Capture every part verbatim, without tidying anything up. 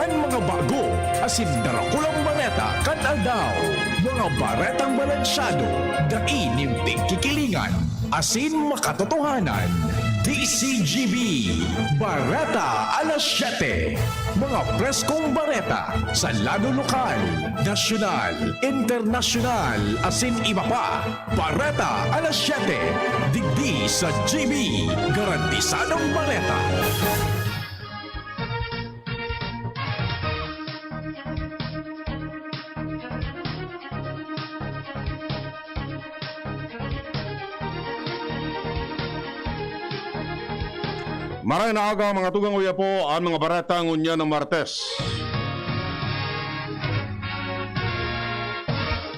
An mga bago asin darakulang bareta kan aldaw. Mga baretang balansyado, dai nin pigkikilingan, asin makatotohanan. D C G B, Bareta Alas Siyete. Mga preskong bareta sa lado lokal, nasyonal, internasyonal, asin iba pa. Bareta Alas Siyete, digdi sa G B, garantisadong bareta. Maray na aga, mga tugang, uya po an mga bareta ngunyan na Martes.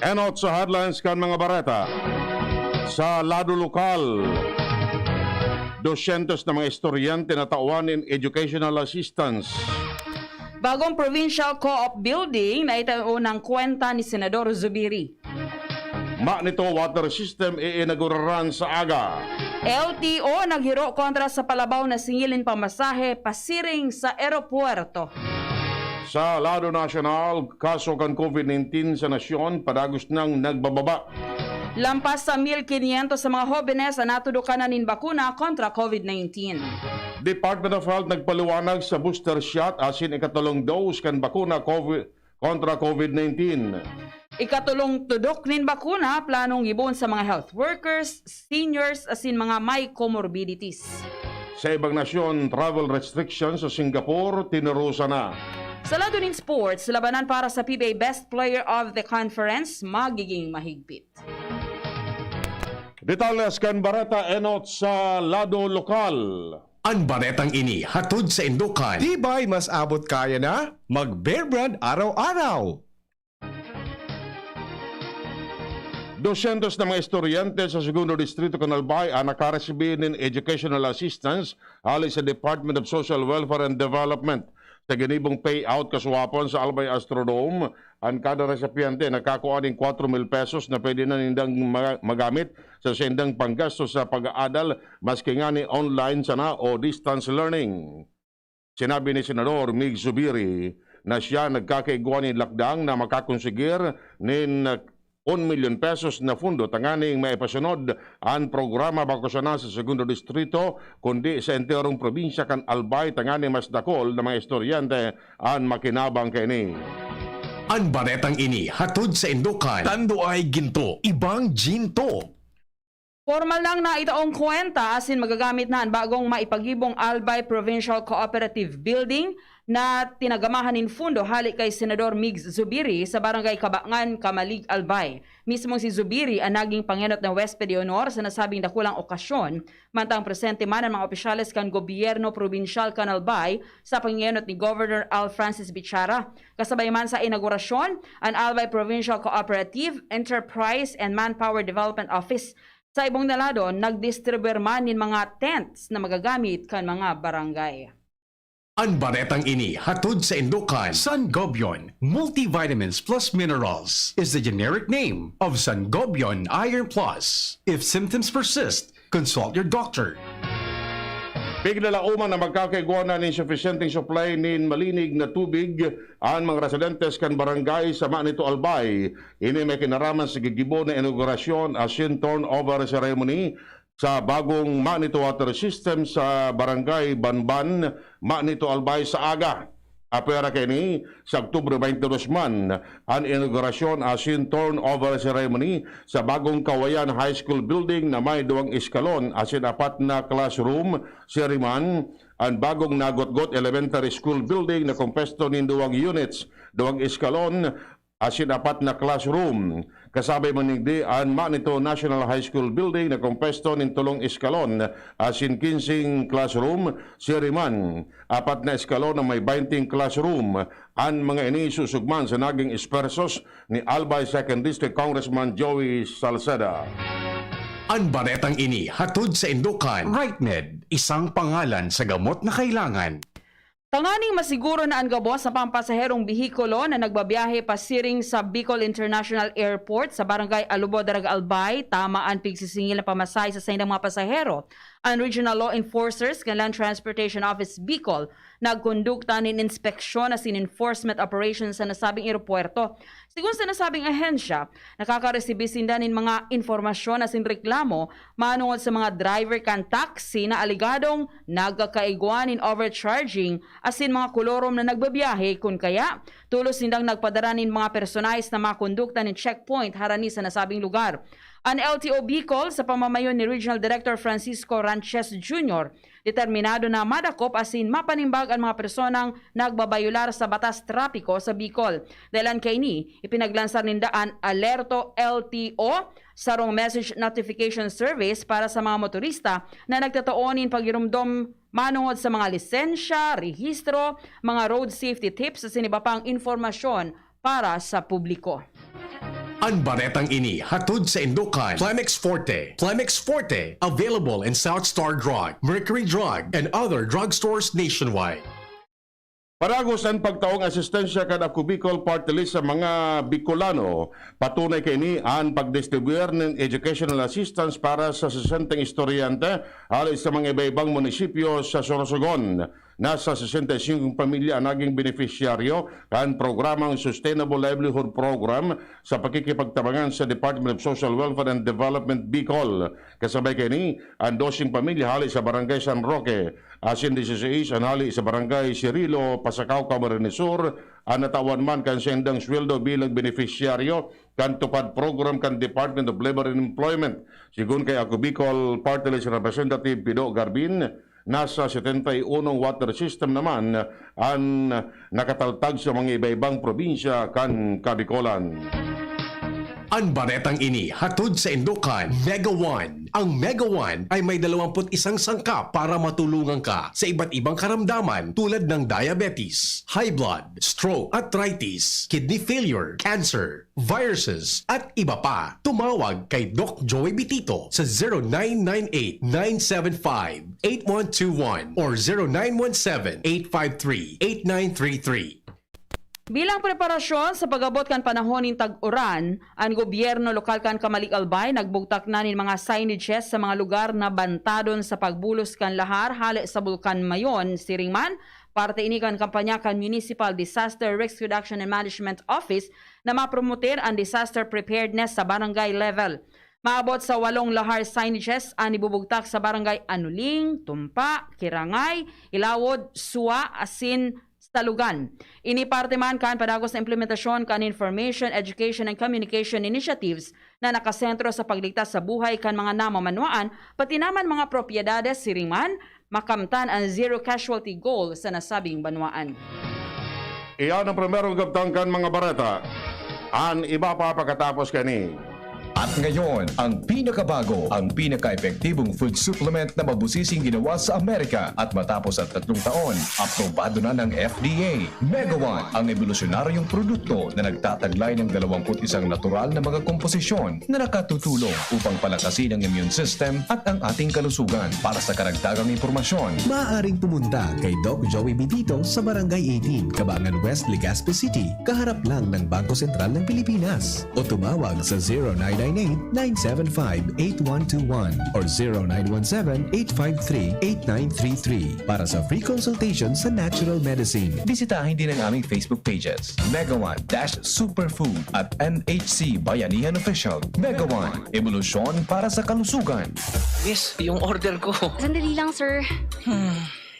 Enot sa headlines kan mga bareta. Sa lado lokal, dosyentos na mga estudyante natawan nin educational assistance. Bagong Provincial Co-op Building na itaon ng kwenta ni Senador Zubiri. Magneto Water System iinaguraran sa aga. L T O naghiro kontra sa palabaw na singil nin pamasahe pasiring sa eropuwerto. Sa lado nasyonal, kaso kan COVID nineteen sa nasyon padagos nang nagbababa. Lampas sa mil kinyentos sa mga hobenes an natudokan na nin bakuna kontra COVID nineteen. Department of Health nagpaliwanag sa booster shot asin ikatolong dose kan bakuna COVID, kontra COVID nineteen. Ikatolong tudok nin bakuna planong gibohon sa mga health workers, seniors, asin mga may comorbidities. Sa ibang nasyon, travel restrictions sa Singapore tinurusan na. Sa lado nin sports, labanan para sa P B A Best Player of the Conference magiging mahigpit. Detalles kan bareta enot sa lado lokal. An baretang ini hatod sa indokan. Tibay, mas abot kaya na mag-Bear Brand araw-araw. Dosyentos na mga estudyante sa Segundo Distrito kan Albay an nakaresibi nin educational assistance hali sa Department of Social Welfare and Development. Sa ginibong payout kasuwapon sa Albay Astrodome, an kada resipyente nakakua nin kwatro mil pesos na pwede na nindang ma-, magamit sa saindang panggastos sa pag-aadal, maski ngani online sana o distance learning. Sinabi ni Senador Mig Zubiri na siya nagkakaigwa nin lakdang na makakonsigir nin un milyon pesos na pondo tanganing maipasunod an programa bako sana sa Segundo Distrito, kundi sa enterong probinsya kan Albay, tanganing mas dakul na mga estudyante an makinabang kaini. An baretang ini hatod sa indokan. Tando ay ginto, ibang ginto. Pormal nang naitaong kwenta asin magagamit na an bagong maipagibong Albay Provincial Cooperative Building na tinagamahan nin pondo hale kay Senador Migs Zubiri sa Barangay Kabangan, Camalig, Albay. Mismong si Zubiri an naging pangenot na huwesped de honor sa nasabing dakulang okasyon, mantang presente man an mga opisyales kan gobyerno probinsyal kan Albay sa pangenot ni Governor Al Francis Bichara. Kasabay man sa inaugurasyon, an Albay Provincial Cooperative, Enterprise and Manpower Development Office sa ibong na lado, nagdistribuir man nin mga tents na magagamit kan mga barangay. An baretang ini hatod sa indokan. Sangobion Multivitamins Plus Minerals is the generic name of Sangobion Iron Plus. If symptoms persist, consult your doctor. Piglalauman na magkakaigwa na nin sufisyenteng supply nin malinig na tubig an mga residentes kan barangay sa Magneto, Albay. Ini may kinaraman sa gigibo na inaugurasyon asin turnover ceremony sa bagong Magneto Water System sa Barangay Banban, Magneto, Albay sa aga. Apwera kaini, sa Oktubre twenty-two man, an inaugurasyon asin turnover ceremony sa bagong Kawayan High School Building na may duwang eskalon asin apat na classroom. Siring man, an bagong Nagotgot Elementary School Building na kompuesto nin duwang units, duwang eskalon, asin apat na classroom. Kasabay man digdi an Magneto National High School Building na kompuesto nin tolong eskalon asin kinseng classroom. Siring man, apat na eskalon na may baynte classroom. An mga ini susugman sa naging esfuerzos ni Albay Second District Congressman Joey Salceda. An baretang ini hatod sa indokan. Rightmed, isang pangalan sa gamot na kailangan. Tanganing masiguro na an gabos na pampasaherong behikulo na nagbabiyahe pasiring sa Bicol International Airport sa Barangay Alubod, Daraga, Albay, tama an pigsisingil na pamasahe sa saindang mga pasahero, an Regional Law Enforcers kan Land Transportation Office Bicol nagkondukta nin inspeksyon asin enforcement operation sa nasabing eropuwerto. Sigon sa nasabing ahensya, nakakaresibi sinda nin mga impormasyon asin reklamo manongod sa mga driver kan taxi na alegadong nagkakaigwa nin overcharging asin mga kolorom na nagbabiyahe, kun kaya tolos sindang nagpadara nin mga personalis na mga kondukta nin checkpoint harani sa nasabing lugar. An L T O Bicol, sa pamamayon ni Regional Director Francisco Ranches Junior, determinado na madakop asin mapanimbag an mga personang nagbabayolar sa batas trapiko sa Bicol. Dahelan kaini, ipinaglansar ninda an Alerto L T O, sarong message notification service para sa mga motorista na nagtatao nin pagiromdom manongod sa mga lisensya, rehistro, mga road safety tips asin iba pang impormasyon para sa publiko. An baretang ini hatod saindo kan Plemex Forte. Plemex Forte, available in South Star Drug, Mercury Drug, and other drugstores nationwide. Padagos an pagtaong asistensya kan Ako Bicol Party List sa mga Bicolano. Patunay kaini an pagdistribuir nin educational assistance para sa sesenteng estudyante hale sa mga iba-ibang munisipyo sa Sorsogon. Nasa sesenta y singko pamilya an naging benepisyaryo kan programang Sustainable Livelihood Program sa pakikipagtabangan sa Department of Social Welfare and Development Bicol. Kasabay kaini, an doseng pamilya hale sa Barangay San Roque, asin dieciséis an hale sa Barangay Cirilo, Pasacao, Camarines Sur, an natawan man kan saindang sweldo bilang benepisyaryo kan TUPAD program kan Department of Labor and Employment. Sigon kay Ako Bicol Party List Representative Pido Garbin, nasa setenta y uno water system naman an nakataltag sa mga iba-ibang probinsya kan Kabicolan. An baretang ini hatod saindo kan Mega One. Ang Mega One ay may dalawampu't isang sangkap para matulungan ka sa iba't ibang karamdaman tulad ng diabetes, high blood, stroke, arthritis, kidney failure, cancer, viruses, at iba pa. Tumawag kay Doc Joey Bitito sa zero nine nine eight, nine seven five, eight one two one or zero nine one seven, eight five three, eight nine three three. Bilang preparasyon sa pag-abot kan panahon nin tag-uran, an gobyerno lokal kan Camalig Albay nagbugtak na nin mga signages sa mga lugar na bantadon sa pagbulos kan lahar hale sa Bulkan Mayon. Siring man, parte ini kan kampanya kan Municipal Disaster Risk Reduction and Management Office na mapromoter an disaster preparedness sa barangay level. Maabot sa walong lahar signages an ibubugtak sa barangay Anuling, Tumpa, Kirangay, Ilawod, Suwa, asin Salugan. Ini parte man kan padagos na implementasyon kan Information, Education and Communication Initiatives na nakasentro sa pagligtas sa buhay kan mga namamanwaan, pati naman mga propiedades, siring man makamtan an zero casualty goal sa nasabing banwaan. Iyan ang primerong kabtang kan mga bareta. An iba pa pakatapos kani. At ngayon, ang pinakabago, ang pinaka-epektibong food supplement na mabusising ginawa sa Amerika at matapos ang tatlong taon, aprobado na ng F D A. Megawan, ang ebolusyonaryong produkto na nagtataglay ng dalawampu't isang natural na mga komposisyon na nakatutulong upang palakasin ang immune system at ang ating kalusugan. Para sa karagdagang impormasyon, Maaaring pumunta kay Doc Joey Bitito sa Barangay eighteen, Cabangan West, Legazpi City, kaharap lang ng Bangko Sentral ng Pilipinas. O tumawag sa zero nine nine eight, nine seven five, eight one two one or zero nine one seven, eight five three, eight nine three three para sa free consultation sa natural medicine. Bisitahin din ang aming Facebook pages, Megawan dash Superfood at N H C Bayanihan Official. Megawan, ebolusyon para sa kalusugan. Miss, yung order ko. Sandali lang, sir.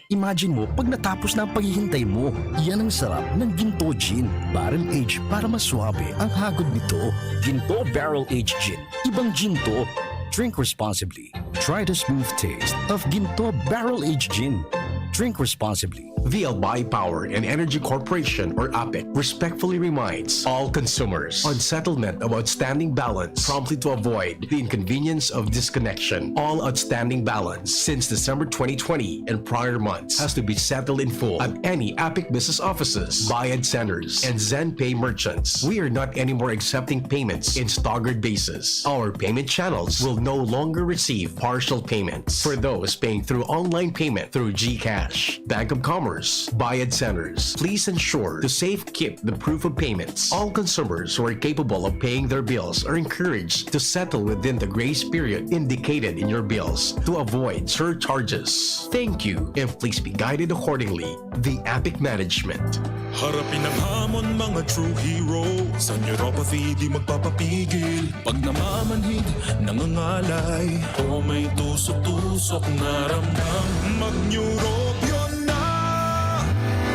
Imagine mo, pag natapos na ang paghihintay mo, yan ang sarap ng Ginto Gin. Barrel Age para mas suabe ang hagod nito. Ginto Barrel Age Gin. Ibang Ginto. Drink responsibly. Try the smooth taste of Ginto Barrel Age Gin. Drink responsibly. The Albay Power and Energy Corporation, or APEC, respectfully reminds all consumers on settlement of outstanding balance promptly to avoid the inconvenience of disconnection. All outstanding balance since December twenty twenty and prior months has to be settled in full at any APEC business offices, Bayad Centers, and ZenPay merchants. We are not anymore accepting payments in staggered basis. Our payment channels will no longer receive partial payments for those paying through online payment through GCash, Bank of Commerce, Bayad centers. Please ensure to safe keep the proof of payments. All consumers who are capable of paying their bills are encouraged to settle within the grace period indicated in your bills to avoid surcharges. Thank you, and please be guided accordingly. The Epic Management. Harapin ang hamon, mga true hero. Sa neuropathy di magpapapigil. Pag namamanhid, nangangalay, o may tusok-tusok na ramdam, mag-Neurobion na.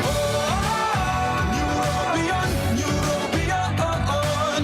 Oh, Neurobion, Neurobion, oh, oh.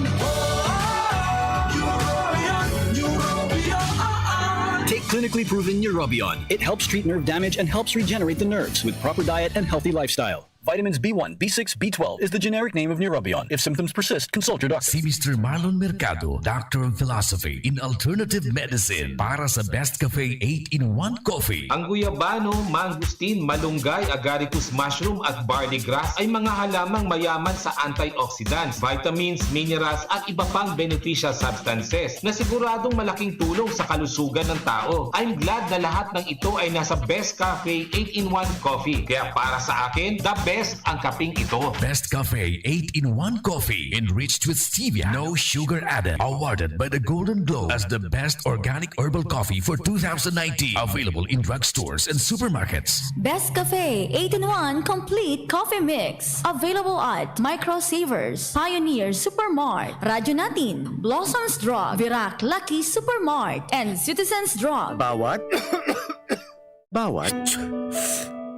Neurobion, Neurobion, oh, oh. Take clinically proven Neurobion. It helps treat nerve damage and helps regenerate the nerves with proper diet and healthy lifestyle. Vitamins B one, B six, B twelve is the generic name of Neurobion. If symptoms persist, consult your doctor. Si Mister Marlon Mercado, Doctor of Philosophy in Alternative Medicine, para sa Best Cafe eight-in-one Coffee. Ang guyabano, mangosteen, malunggay, agaricus mushroom at barley grass ay mga halamang mayaman sa antioxidants, vitamins, minerals at iba pang beneficial substances na siguradong malaking tulong sa kalusugan ng tao. I'm glad na lahat ng ito ay nasa Best Cafe eight-in-one Coffee. Kaya para sa akin, the best ang kaping ito. Best Cafe eight-in-one Coffee, enriched with stevia, no sugar added. Awarded by the Golden Globe as the best organic herbal coffee for two thousand nineteen. Available in drugstores and supermarkets. Best Cafe eight-in-one Complete Coffee Mix. Available at Micro Savers, Pioneer Supermart, Radyo Natin, Blossoms Drug, Virac Lucky Supermart, and Citizens Drug. Bawat, bawat,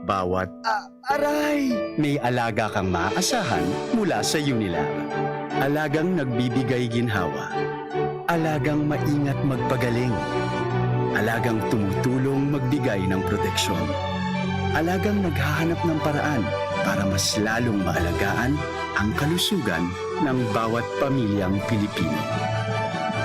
bawat, ah, aray! May alaga kang maaasahan mula sa Unilab. Alagang nagbibigay ginhawa. Alagang maingat magpagaling. Alagang tumutulong magbigay ng proteksyon. Alagang naghahanap ng paraan para mas lalong maalagaan ang kalusugan ng bawat pamilyang Pilipino.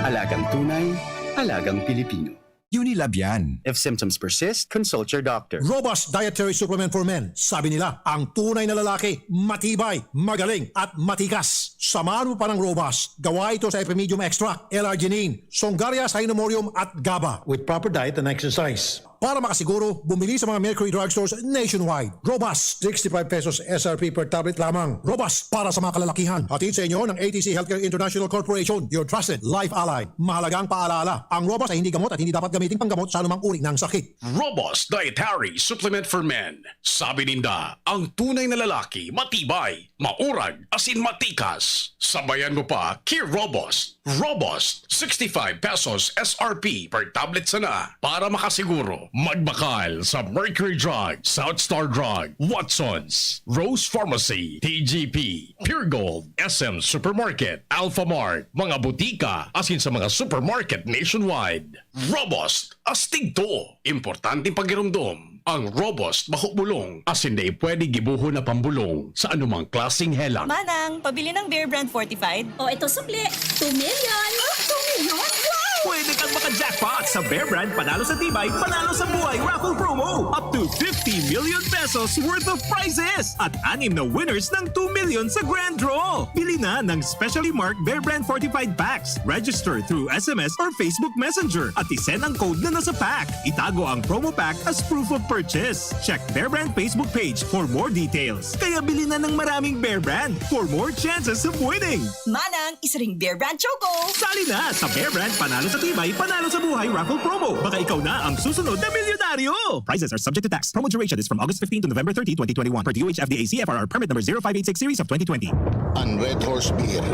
Alagang tunay, alagang Pilipino. Unilab yan. If symptoms persist, consult your doctor. Robust dietary supplement for men. Sabi nila, ang tunay na lalaki, matibay, magaling, at matikas. Samahan mo pa ng Robust. Gawa ito sa epimedium extract, L-arginine, Songaria cynomorium, at GABA. With proper diet and exercise. Para makasiguro, bumili sa mga Mercury Drugstores nationwide. Robust, sixty-five pesos S R P per tablet lamang. Robust para sa mga kalalakihan. Hatid sa inyo ng A T C Healthcare International Corporation, your trusted life ally. Mahalagang paalala, ang Robust ay hindi gamot at hindi dapat gamitin panggamot sa anumang uri ng sakit. Robust Dietary Supplement for Men. Sabi ninda, ang tunay na lalaki, matibay, maurag, asin matikas. Sabayan mo pa ki Robust. Robust, sixty-five pesos S R P per tablet sana. Para makasiguro, magbakal sa Mercury Drug, South Star Drug, Watsons, Rose Pharmacy, T G P, Pure Gold, S M Supermarket, Alphamart, mga butika, asin sa mga supermarket nationwide. Robust, astig to! Importanteng pagiromdom, ang Robust bako bulong, asin dai pwede gibohon na pambulong sa anumang klaseng helang. Manang, pabili ng Bear Brand Fortified. O, ito sukli. Two million! Ah, two million? Wow! Pwede kang maka-jackpot sa Bear Brand Panalo sa Tibay, Panalo sa Buhay Raffle Promo. Up to fifty million pesos worth of prizes at anim na winners ng two million sa grand draw. Bili na ng specially marked Bear Brand Fortified Packs. Register through S M S or Facebook Messenger at i-send ang code na nasa pack. Itago ang promo pack as proof of purchase. Check Bear Brand Facebook page for more details. Kaya bili na ng maraming Bear Brand for more chances of winning. Manang, isa ring Bear Brand Choco! Sali na sa Bear Brand Panalo sa Tibay, Panalo sa Buhay Raffle Promo. Baka ikaw na ang susunod na milyonaryo! Prizes are subject to tax. Promo duration is from August fifteen to November thirty, twenty twenty-one, per D O H F D A C F R R permit number zero five eight six series of twenty twenty. An Red Horse Beer,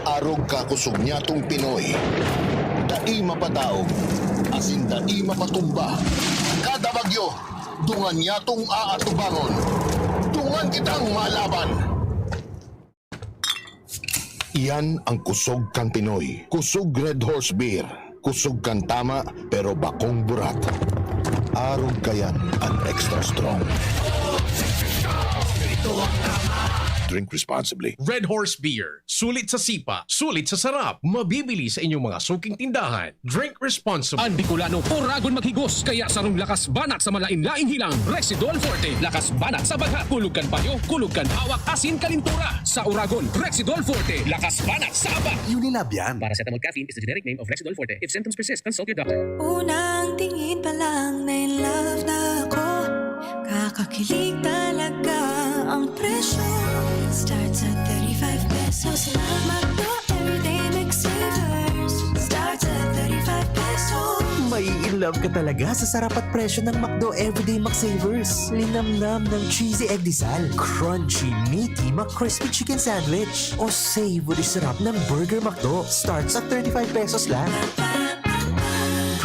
arog ka kusog nyatong Pinoy. Dai mapadaog, asin dai mapatumba. Kada bagyo, dungan nyatong aatubangon. Dungan kitang malaban! Iyan ang kusog kan Pinoy. Kusog Red Horse Beer. Kusog kan tama, pero bakong burat. Arog kayan an extra strong. Drink responsibly. Red Horse Beer. Sulit sa sipa, sulit sa sarap. Mabibili sa inyong mga suking tindahan. Drink responsibly. An Bicolano, oragon maghigos, kaya sarong lakas banat sa malain-laing hilang, Rexidol Forte. Lakas banat sa bagha, kulog kan payo, kulog kan hawak, asin kalintura. Sa oragon, Rexidol Forte. Lakas banat sa aba. Unilab yan. Paracetamol caffeine is the generic name of Rexidol Forte. If symptoms persist, consult your doctor. Unang tingin pa lang na in love na ako. Kakilig talaga ang presyo. Starts at thirty-five pesos lang. McDo Everyday McSavers. Starts at thirty-five pesos. Mai-in love ka talaga sa sarap at presyo ng McDo Everyday McSavers. Linamnam ng cheesy egg disal, crunchy, meaty, McCrispy chicken sandwich, o savory sarap ng Burger McDo. Starts at thirty-five pesos lang.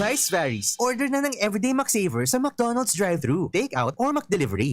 Price varies. Order na ng Everyday McSavers sa McDonald's drive-thru, take-out, or McDelivery.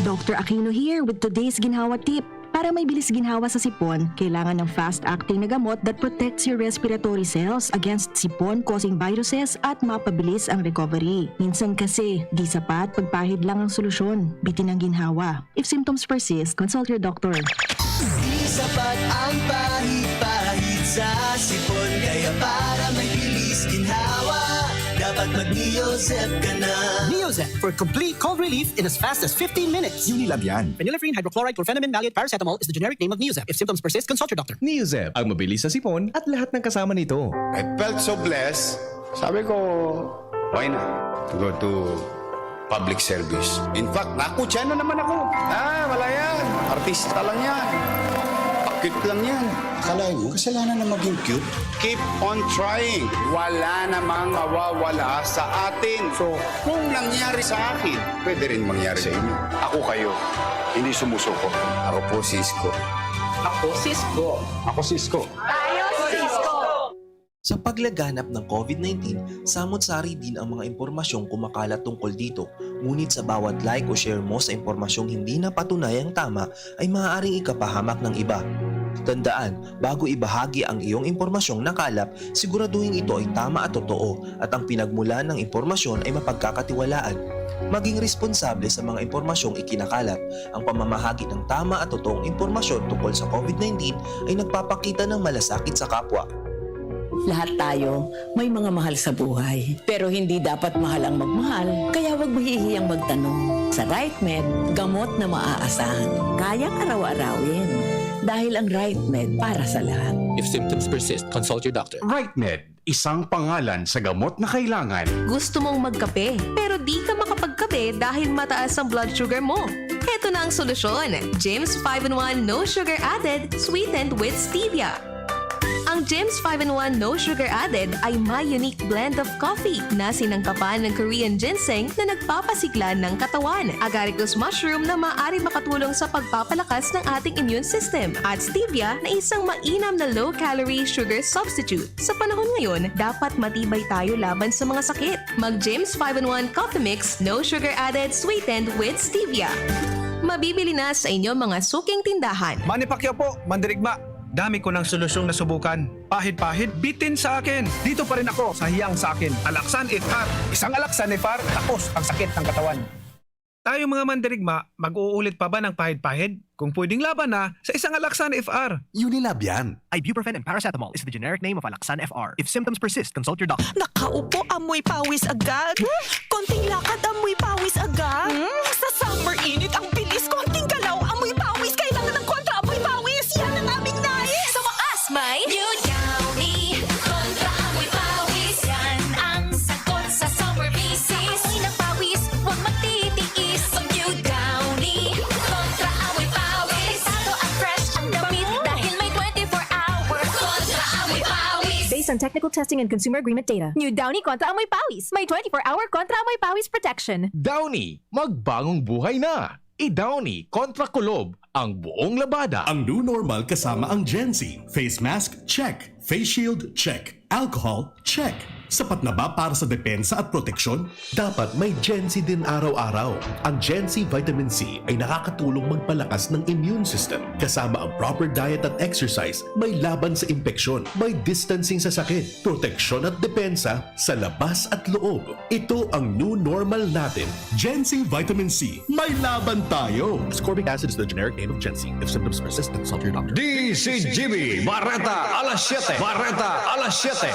Doctor Aquino here with today's ginhawa tip. Para may bilis ginhawa sa sipon, kailangan ng fast-acting na gamot that protects your respiratory cells against sipon-causing viruses at mapabilis ang recovery. Minsan kasi, di sapat pagpahid lang ang solusyon. Bitin ang ginhawa. If symptoms persist, consult your doctor. Di sapat ang pahid-pahid sa sipon. Kaya para may bilis ginhawa, dapat mag-Neozep ka na. Neozep for complete cold relief in as fast as fifteen minutes. Unilab yan. Phenylephrine hydrochloride chlorphenamine maleate paracetamol is the generic name of Neozep. If symptoms persist, consult your doctor. Neozep, ang mabilis sa sipon at lahat ng kasama nito. I felt so blessed. Sabi ko, why not to go to public service? In fact, nakutya na naman ako. Ah, wala yan. Artista lang yan. Pakit lang yan. Akala mo, kasalanan na maging cute? Keep on trying. Wala namang mawawala sa atin. So, kung nangyari sa akin, pwede rin mangyari sa inyo. Ako kayo, hindi sumusuko. Ako po si Isko. Ako si Isko. Ako si Isko. Tayo si Isko. Sa paglaganap ng COVID nineteen, samot-sari din ang mga impormasyong kumakalat tungkol dito. Ngunit sa bawat like o share mo sa impormasyong hindi na patunayang tama, ay maaaring ikapahamak ng iba. Tandaan, bago ibahagi ang iyong impormasyong nakalap, siguraduhin ito ay tama at totoo at ang pinagmulan ng impormasyon ay mapagkakatiwalaan. Maging responsable sa mga impormasyong ikinakalat. Ang pamamahagi ng tama at totoong impormasyon tungkol sa COVID nineteen ay nagpapakita ng malasakit sa kapwa. Lahat tayo may mga mahal sa buhay. Pero hindi dapat mahal ang magmahal, kaya huwag mahihiyang magtanong. Sa RightMed, gamot na maaasahan. Kayang araw-arawin. Dahil ang RightMed para sa lahat. If symptoms persist, consult your doctor. RightMed, isang pangalan sa gamot na kailangan. Gusto mong magkape, pero di ka makapagkape dahil mataas ang blood sugar mo. Heto na ang solusyon, James five-in-one No Sugar Added, sweetened with stevia. Ang James five-in-one No Sugar Added ay may unique blend of coffee na sinangkapan ng Korean ginseng na nagpapasigla ng katawan, agaricus mushroom na maaari makatulong sa pagpapalakas ng ating immune system, at stevia na isang mainam na low-calorie sugar substitute. Sa panahon ngayon, dapat matibay tayo laban sa mga sakit. Mag James five-in-one Coffee Mix, No Sugar Added, sweetened with stevia. Mabibili na sa inyong mga suking tindahan. Manny Pacquiao po, mandirigma. Dami ko ng solusyong nasubukan. Pahid-pahid, bitin sa akin. Dito pa rin ako sa hiyang sa akin. Alaxan F R. Isang Alaxan F R, tapos ang sakit ng katawan. Tayo mga mandirigma, mag-uulit pa ba ng pahid-pahid? Kung pwedeng laban na, sa isang Alaxan F R. Unilab yan. Ibuprofen and paracetamol is the generic name of Alaxan F R. If symptoms persist, consult your doctor. Nakaupo, amoy pawis agad. Konting lakad, amoy pawis agad. Hmm? Sa summer init, ang bilis. Konting galaw, amoy pawis. Kailangan ng kontra amoy pawis. Yan ang aming nais. Sa wakas, may New Downy. Kontra amoy pawis. Yan ang sagot sa summer misis. Amoy ng pawis, huwag magtitiis. Mag New Downy. Kontra amoy pawis. Delikado at fresh ang damit dahil may twenty-four hour kontra amoy pawis. Based on technical testing and consumer agreement data. New Downy kontra amoy pawis. May twenty-four hour kontra amoy pawis protection. Downy, magbagong buhay na! I-Downy kontra kulob ang buong labada. Ang new normal kasama ang Gen Z. Face mask, check. Face shield, check. Alcohol, check. Sapat na ba para sa depensa at proteksyon? Dapat may Gen Z din araw-araw. Ang Gen Z Vitamin C ay nakakatulong magpalakas ng immune system. Kasama ang proper diet at exercise, may laban sa impeksyon, may distancing sa sakit, proteksyon at depensa sa labas at loob. Ito ang new normal natin. Gen Z Vitamin C. May laban tayo! Ascorbic acid is the generic name of Gen Z. If symptoms persist, consult your doctor. D C G B, Bareta, alas siyete. Bareta, alas siyete.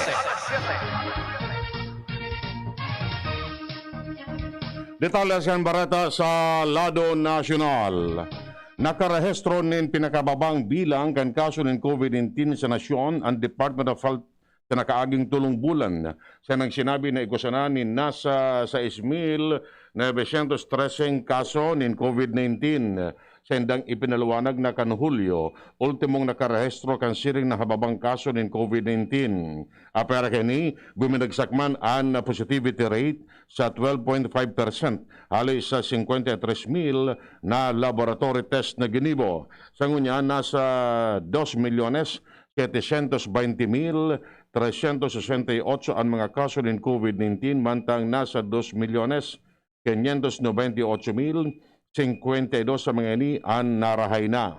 Detalles kan bareta sa lado nasyonal. Nakarehistro nin pinakababang bilang kan kaso nin COVID nineteen sa nasyon an Department of Health sa nakaaging tolong bulan. Siya nang sinabi na igwa sana nin nasa sais mil novecientos treseng kaso nin COVID nineteen. Saindang ipinaluwanag na kan Hulyo, ultimong nakarehistro kan siring na hababang kaso nin COVID nineteen. Apwera kaini, buminagsak man an positivity rate sa twelve point five percent, hali sa singkwenta y tres mil na laboratory test na ginibo. Sa ngunyan, nasa dos milyones setecientos baynte mil trescientos sesenta y otso an mga kaso nin COVID nineteen, mantang nasa dos milyones quinientos noventa y ocho mil cincuenta y dos sa mga ini an narahay na.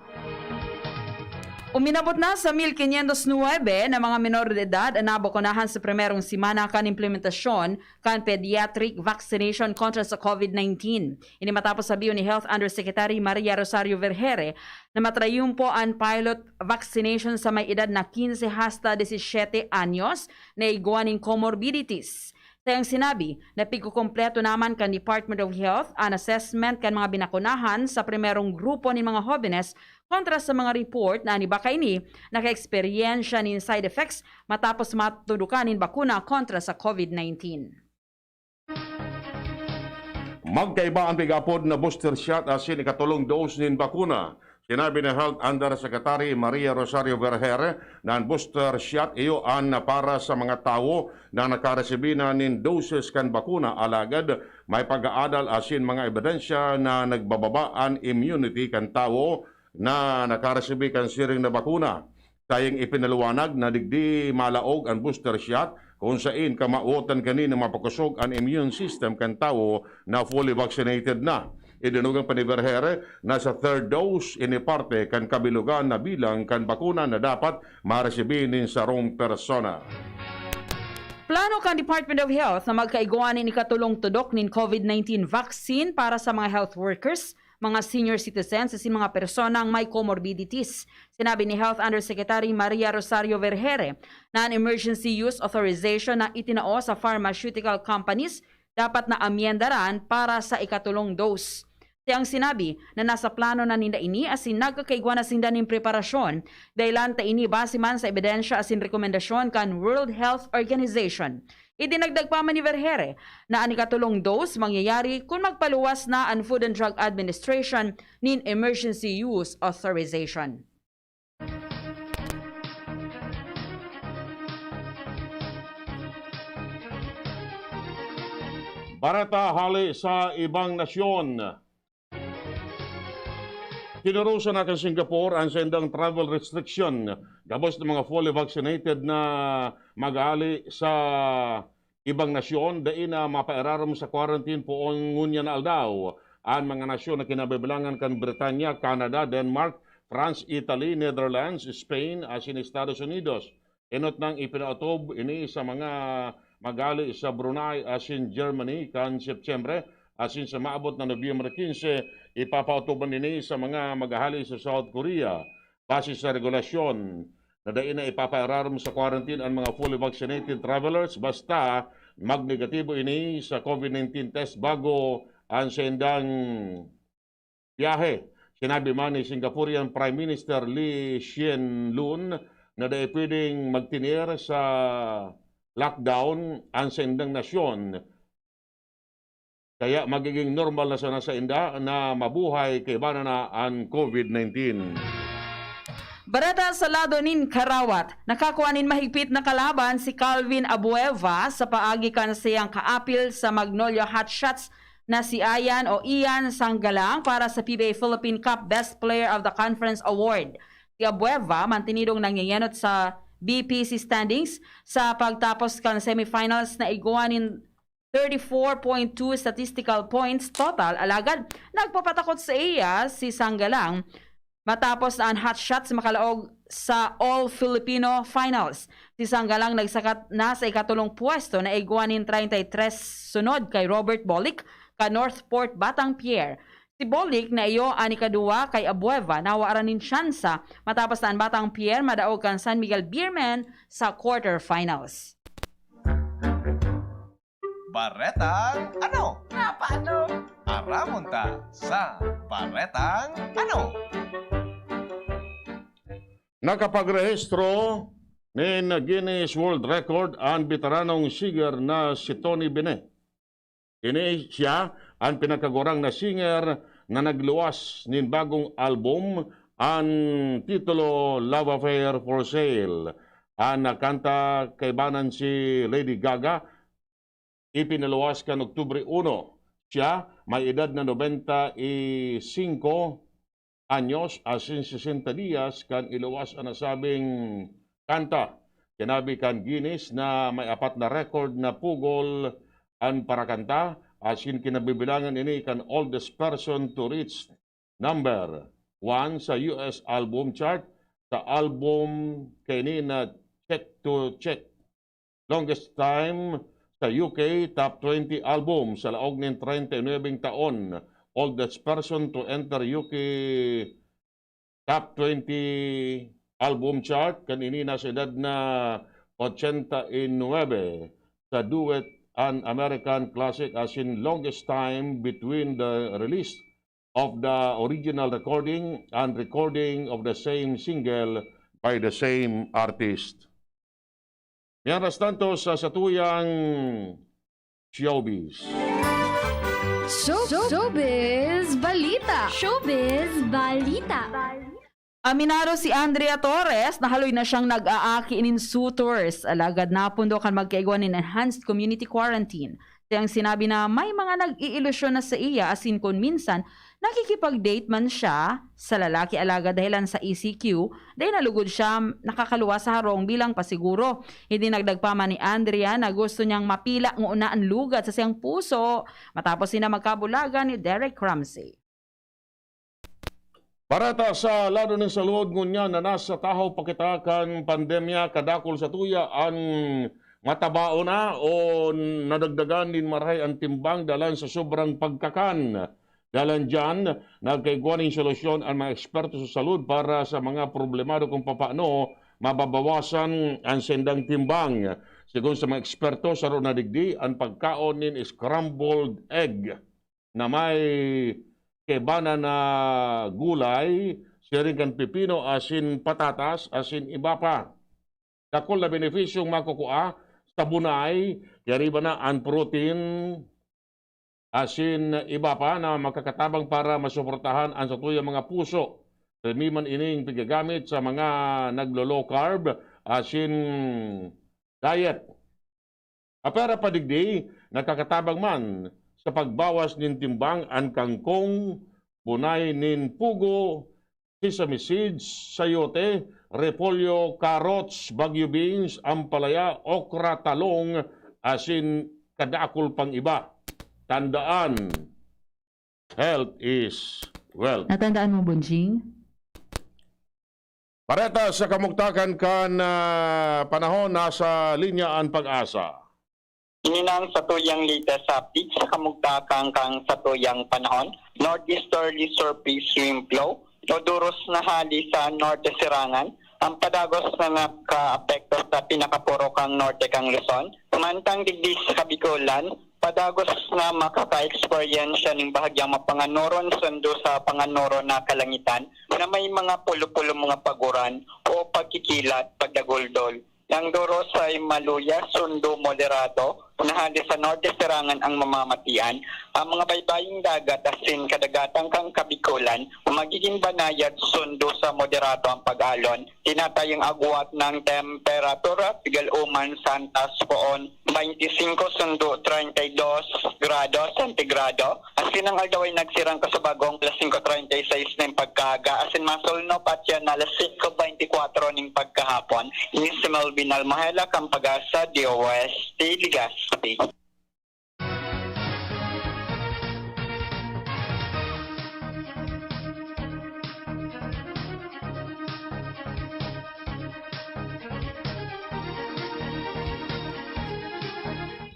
Uminabot na sa mil quinientos nuebe na mga menor de edad an nabakunahan sa primerong semana kan implementasyon kan pediatric vaccination kontra sa COVID nineteen. Ini matapos sabihon ni Health Undersecretary Maria Rosario Vergeire na matrayumpo an pilot vaccination sa may edad na quince hasta diecisiete anyos na igwa nin comorbidities. Sa iyang sinabi, napigkukumpleto naman kan Department of Health an assessment kan mga binakunahan sa primerong grupo nin mga hobenes kontra sa mga report na an iba kaini nakaeksperyensya nin side effects matapos matudukan nin bakuna kontra sa COVID nineteen. Magkaiba an pig-apod na booster shot asin ikatolong dose nin bakuna. Sinabi ni Health Undersecretary Maria Rosario Vergeire na an booster shot iyo an para sa mga tawo na nakaresibi na nin doses kan bakuna, alagad may pag-aadal asin mga ebidensya na nagbababa an immunity kan tawo na nakaresibi kan siring na bakuna. Sayang ipinaliwanag na digdi malaog an booster shot, kung sain kamawotan kani na mapakosog an immune system kan tawo na fully vaccinated na. Idinugang pa ni Vergeire na sa third dose, ini parte kan kabilogan na bilang kan bakuna na dapat maresibi nin sarong persona. Plano kan Department of Health na magkaigwa nin ikatolong tudok nin COVID nineteen vaccine para sa mga health workers, mga senior citizens asin mga personang may comorbidities. Sinabi ni Health Undersecretary Maria Rosario Vergeire na an emergency use authorization na itinao sa pharmaceutical companies dapat na amyendaran para sa ikatolong dose. Siyang sinabi na nasa plano na ninda ini asin nagkakaigwa na sinda nin preparasyon, dahelan ta ini base man sa ebidensya asin rekomendasyon kan World Health Organization. Idinagdag pa man ni Vergeire na an ikatolong dose mangyayari kun magpaluwas na an Food and Drug Administration nin emergency use authorization. Bareta hale sa ibang nasyon. Tinurusan na kan Singapore an saindang travel restriction gabos na mga fully vaccinated na maghale sa ibang nasyon, dai na mapairarom sa quarantine poon ngunyan na aldaw an mga nasyon na kinabibilangan kan Britanya, Canada, Denmark, France, Italy, Netherlands, Spain, asin Estados Unidos. Enot nang ipinaotob ini sa mga maghale sa Brunei asin Germany kan Setyembre, asin sa maabot na Nobyembre quince, ipapaotoban ini sa mga maghahale sa South Korea. Base sa regulasyon na dai na ipapairarom sa quarantine an mga fully vaccinated travelers basta magnegatibo ini sa COVID nineteen test bago an saindang biyahe. Sinabi man ni Singaporean Prime Minister Lee Hsien Loong na dai pwedeng magtener sa lockdown an saindang nasyon. Kaya magiging normal na sana sainda na mabuhay kaiba na an COVID nineteen. Bareta sa lado nin karawat, nakakua nin mahigpit na kalaban si Calvin Abueva sa paagi kan saiyang kaapil sa Magnolia Hotshots na si Ian o Ian Sanggalang para sa P B A Philippine Cup Best Player of the Conference Award. Si Abueva mantinidong nangyenyenot sa B P C standings sa pagtapos kan semifinals na igwa nin thirty-four point two statistical points total, alagad nagpapatakot saiya si Sanggalang matapos na an Hotshots makalaog sa All Filipino Finals. Si Sanggalang nagsakat na sa ikatolong pwesto na igwa nin treinta y tres sunod kay Robert Bolic kan Northport Batang Pier. Si Bolic na iyo an ikaduwa kay Abueva na waran nin tsansa matapos na an Batang Pier madaog kan San Miguel Beermen sa quarterfinals. Baretang ano? Nga paano? Aramon ta sa Baretang ano? Nakapagrehistro nin Guinness World Record an beteranong singer na si Tony Bene. Ini siya an pinakagurang na singer na nagluwas nin bagong album, an titulo Love Affair for Sale. An kanta kaibanan si Lady Gaga, ipinaluwas kan Oktubre uno. Siya may edad na nobenta y singko anyos asin sesenta dias kan iluwas an nasabing kanta. Sinabi kan Guinness na may apat na record na pugol an parakanta, asin kinabibilangan ini kan oldest person to reach number one sa U S album chart, sa album kaini na Check to Check, longest time sa U K top twenty album sa laog nin treinta y nuebeng taon, oldest person to enter U K top twenty album chart, kan ini nasa edad na ochenta y nuebe, sa duet an American classic asin longest time between the release of the original recording and recording of the same single by the same artist. Mientras tanto, sa satuyang showbiz. Show, showbiz balita. Showbiz balita. Aminado si Andrea Torres na haloy na siyang nag-aaki nin suitors, alagad napundo kan magkaigwa nin enhanced community quarantine. Siyang sinabi na may mga nag-iilusyon na sa iya, asin kun minsan nakikipag-date man siya sa lalaki, alagad dahelan sa E C Q, dai na lugod siya nakakaluwas sa harong bilang pasiguro. Idinagdag pa man ni Andrea na gusto niyang mapila ngona an lugat sa siyang puso matapos sila magkabulagan ni Derek Ramsey. Para ta sa lado nin salud, ngunyan na nasa tahaw pa kita kan pandemya, kadakul satuya an matabaon na o nadagdagan nin marahay an timbang dalan sa sobrang pagkakan. Dalan diyan, nagkaigwa nin solusyon an mga eksperto sa salud para sa mga problemado kung papaano mababawasan an sendang timbang. Sigon sa mga eksperto, saro na digdi an pagkaon nin scrambled egg na may kaibanan na gulay, siring kan pipino asin patatas asin iba pa. Dakul na benepisyong makukua sa bunay, kaya riba na an protein asin iba pa na makakatabang para masuportahan an satuyang mga puso. Pirmi man ining pigagamit sa mga naglo-low carb asin diet. Apera pa digdi, nakakatabang man sa pagbawas nin timbang an kangkong, bunay nin pugo, sesame seeds, sayote, repolyo, carrots, Baguio beans, ampalaya, okra, talong, asin kadakul pang iba. Tandaan, health is wealth. Natandaan mo, Bonjing? Para ta sa kamugtakan kan ah, panahon, nasa linya an pag-asa. Ini na ang satuyang latest update sa kamugtakan kan satuyang panahon. Northeasterly surface wind flow o duros na hali sa Norte Sirangan ang padagos na nakaapekto sa pinakapurok kan norte kan Luzon. Mantang digdi sa Kabikolan, padagos na makaka-experience nin bahagyang mapanganoron sundo sa panganoron na kalangitan na may mga pulo-pulo mga paguran o pagkikilat, pagdaguldol. Ang duros ay maluya, sundo, moderado, na hali sa Norte Sirangan ang mamamatian. Ang mga baybaying dagat asin kadagatan kan Kabikolan, magiging banayad, sundo sa moderado ang pag-alon. Tinatayang agwat ng temperatura, pigal-uman sa antas poon, twenty-five sundo treinta y dos grado sentigrado. Asin ang aldaw ay nagsirang kasabagong alas singko treinta y seis nin pagkaaga, asin masulnop at yan alas singko beintikwatro nin pagkahapon. Ini si Melvin Almahela, kan Pag-asa, D O S T, Legazpi.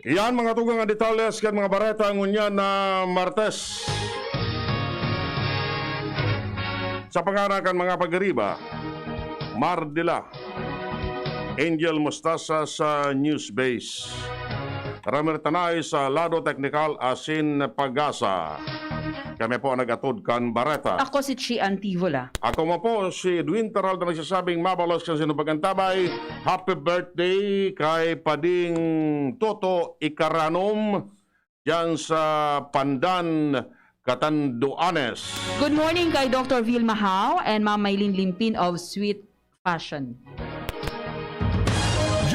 Iyan mga tugang ang detalles kan mga bareta ngunyan na Martes. Sa pangaran kan mga pagiriba, Mar de la Angel Mostasa sa News Base. Ramir Tanay sa lado teknikal asin pag-asa. Kami po ang nag-atod kan bareta. Ako si Chi Antivola. Ako mo po, si Edwin Taral na nagsasabing mabalos kan sinubag ang tabay. Happy birthday kay Pading Toto Ikaranom dyan sa Pandan, Catanduanes. Good morning kay Doctor Vilma Hao and Ma'am Maylin Limpin of Sweet Fashion.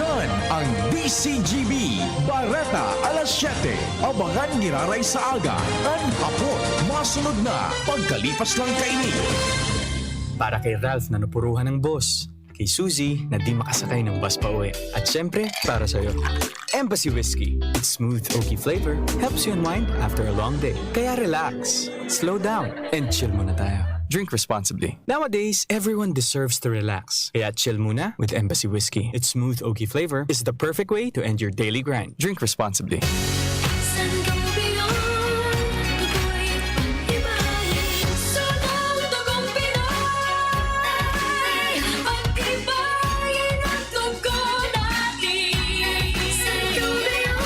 Yan ang D C G B, Bareta alas siyete. Abangan giraray sa aga, kan hapon. Masunod na, pagkalipas lang kaini. Para kay Ralph na napuruhan ng boss. Kay Suzy na di makasakay ng bus pa uwi. At syempre, para sa'yo. Embassy Whiskey. Its smooth oaky flavor helps you unwind after a long day. Kaya relax, slow down, and chill muna tayo. Drink responsibly. Nowadays, everyone deserves to relax. Kaya chill muna with Embassy Whiskey. Its smooth oaky flavor is the perfect way to end your daily grind. Drink responsibly. Sangobion, tukoy pag-ibahin. Sunod tugong Pinoy, pag-ibahin ang tugon natin. Sangobion,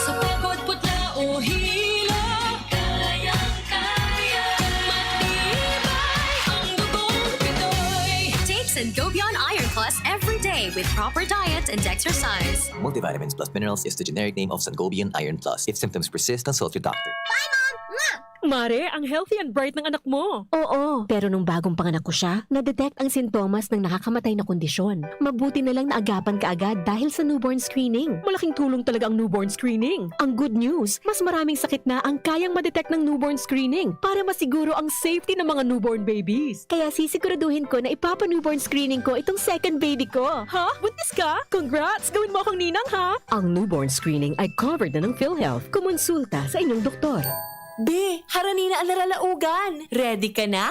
sa pagod, putla o hilo, kayang-kaya, matibay ang dugong Pinoy. Take Sangobion Iron Plus every day with proper diet and exercise. Multivitamins plus minerals is the generic name of Sangobion Iron Plus. If symptoms persist, consult your doctor. Mare, ang healthy and bright ng anak mo. Oo, pero nung bagong panganak ko siya, na-detect ang sintomas ng nakakamatay na kondisyon. Mabuti na lang naagapan ka agad dahil sa newborn screening. Malaking tulong talaga ang newborn screening. Ang good news, mas maraming sakit na ang kayang ma-detect ng newborn screening para masiguro ang safety ng mga newborn babies. Kaya sisiguraduhin ko na ipapa-newborn screening ko itong second baby ko. Ha? Buntis ka? Congrats! Gawin mo akong ninang, ha? Ang newborn screening ay covered na ng PhilHealth. Kumonsulta sa inyong doktor. Be, harani na ang naralaogan. Ready ka na?